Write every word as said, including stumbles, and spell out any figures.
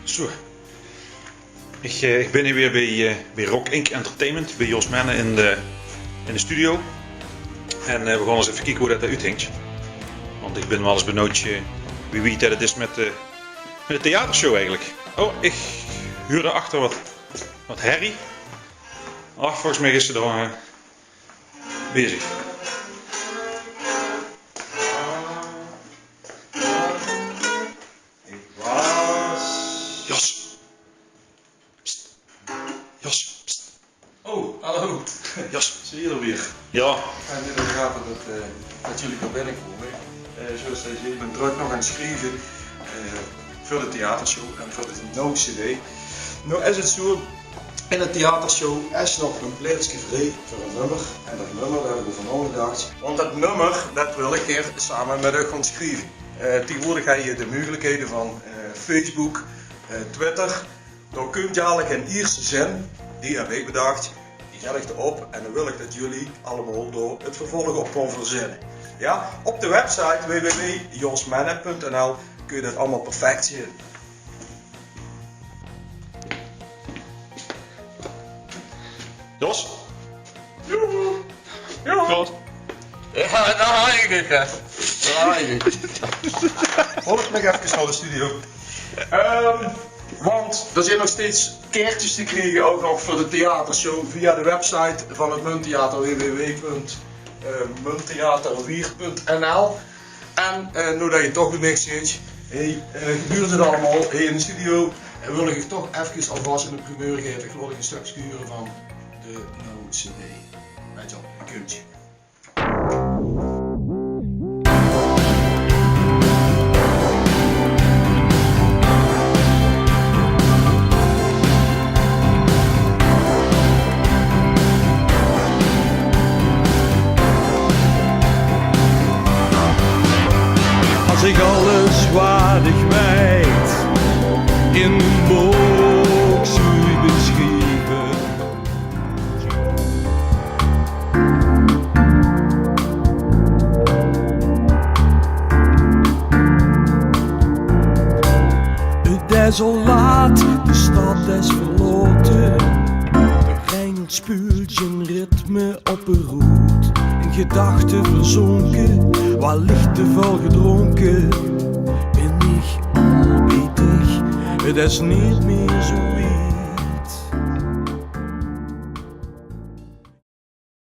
Zo. Ich, eh, ich bin hie weer bie, eh, bie Rock Inc Entertainment, bie Jos Mennen in de, in de studio. En, eh, we gaon ins effe kieke wie det d'r oethingk. Want ich bin waal ins benuujd, eh, wie wied det 't is mit, eh, mit de theatershow eigelik. Oh, ich huur dao achter wat, wat herrie. Ach, volges mich is ze dao, eh, bezig. Jos. Pst. Jos, pst. Oh, hallo. Jos. Zeen v'r d'r weer. Jao. En dit is gaaf det, eh, det geer weer binnekómp. Eh, zoewie geer zeet, ich bin drök nog aan 't sjrieve, eh, veur de theatershow en veur de nuuj cd. Noe is 't zoe, in de theatershow is nog ein plaetske vrie veur ein nummer. En det nummer, dao höb ich euver naogedach. Want det nummer, det wil ich hie same mit uch gaon sjrieve. Eh, taengewoordig höb geer de meugelikheid van, eh, Facebook, eh, Twitter. Dao kump eigelik ein ierste zin, die höb ich bedach, die zèt ich d'rop en dan wil ich det geer allemaol dao 't vervolg op gaot verzinne. Jao, op de website w w w josmennen punt n l kóntj geer det allemaol perfect zeen. Jos? Joehoe. Joehoe. Jos? Jao, dao haaj ich 't, hè. Dao haaj ich 't. Volg mich effe nao de studio. Ehm, want d'r zeen nog steeds kaertjes te kriege, ouch nog veur de theatershow, via de website van 't Munttheater, w w w punt munttheaterwiert punt n l. En, eh, noe det geer toch bie mich zeet, hey, eh, gebeurt 't allemaol hie in de studio, en wil ich uch toch efkes alvas ein primeur gaeve. Ich laot uch ein stökske hure van de nuuj cd. Let op, dao kump-ie. As ich alles waat ich weit in ein book zou besjrieve. 't Is al laat, de stad is verlaote. De Reinold speult zien ritme op de roet. In gedachte verzonke, wellich te väöl gedronke. Bin ich al bie dich, 't is neet mieë zoe wied.